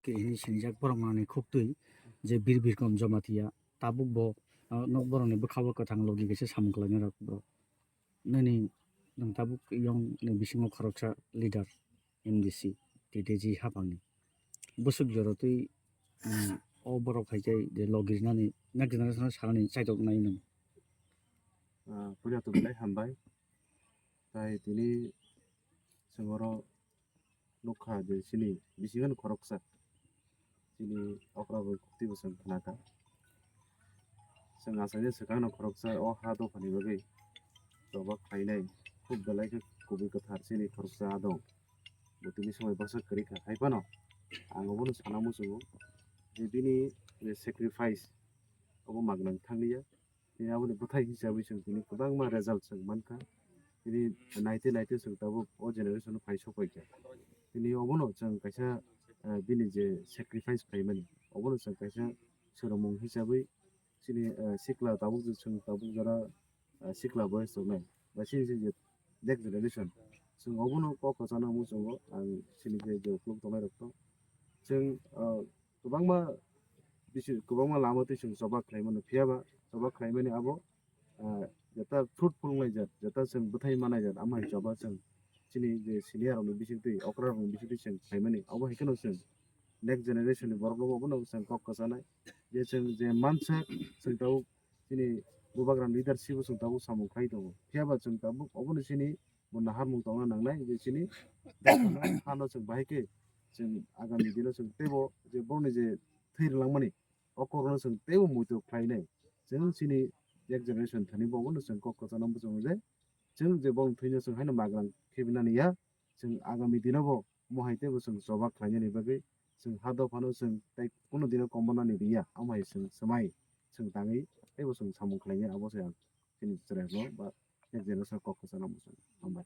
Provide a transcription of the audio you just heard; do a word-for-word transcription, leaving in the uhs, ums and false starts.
twi hwnwi sinijak borok manwi khuk twi je Bir Birkom Jamatia tabuk bo, ah, nok borokni bwkha o kwthang logi kaisa samung khlainai rok borok. Nini nwng tabuk yong ni bisingo khoroksa leader M D C T T G hapangni bwswk jora twi, um, o borok hai khe je logi rinani next generation o sanani chaitok nai nwng. Ah, puila to belai hambai. Tai tini chwng oro nukha je chini bisingo khoroksa chini okra bai khuktwi bo chwng khnakha. Chwng achaina swkangno khoroksa o ha dophani bagwi choba khlainai khub belai khe kubui kwthar chini khoroksa adong. Bo tini swmai baksa kwrwi kha. Hai phano ang obono sana muchungo je bini je sacrifice obo magwnang thanglia. Tini aboni bwthai hisabwi chwng tini kwbangma result chwng mankha. Tini naite naite chwng tabuk o generation o phai sokphaikha. Tini obono chwng kaisa, eh, bini je sacrifice khlaimani, obono chwng kaisa swrwngmung hisabwi chini, eh, sikla tabuk je chwng tabuk jora, eh, sikla boyes tongnai. Ba chini je next generation, chwng obono kok kwchana muchungo ang chini je je ukuluk tongnai rokno. Chwng, eh, kwbangma bisi, kwbangma lama twi chwng choba khlai mano, phiya ba choba khlai mani abo, ah, jeta fruitful wngnai jat, jeta chwng bwthai manai jat, amo hai choba chwng chini je senior rokni bising twi, okra rokni bising twi chwng khlai mani, abo hai kheno chwng next generation ni borok rok obono chwng kok kwchanai je chwng je mansa chwng tabuk chini bubagra leadership o chwng tabuk samung khlai tongo, phiya ba chwng tabuk obono chini bo naharmung tongna nangnai je chini hano chwng bahai khe chwng agami dino chwng teibo je borokni je thwi rwlangmani o kokno chwng teibo muitu khlainai. Chwng chini next generation thani bo obono chwng kok kwchana muchungo je chwng je borokni thwino chwng haino magwrang khibinani ya, chwng agami dino bo omo hai teibo chwng choba khlainani bagwi chwng ha dophano chwng tei kunu dino komornani riya, omo hai chwng swmai chwng tangwi teibo chwng samung khlainai, abo se ang chini chwrairokno ba next generation kok kwchana muchungo. Hambai.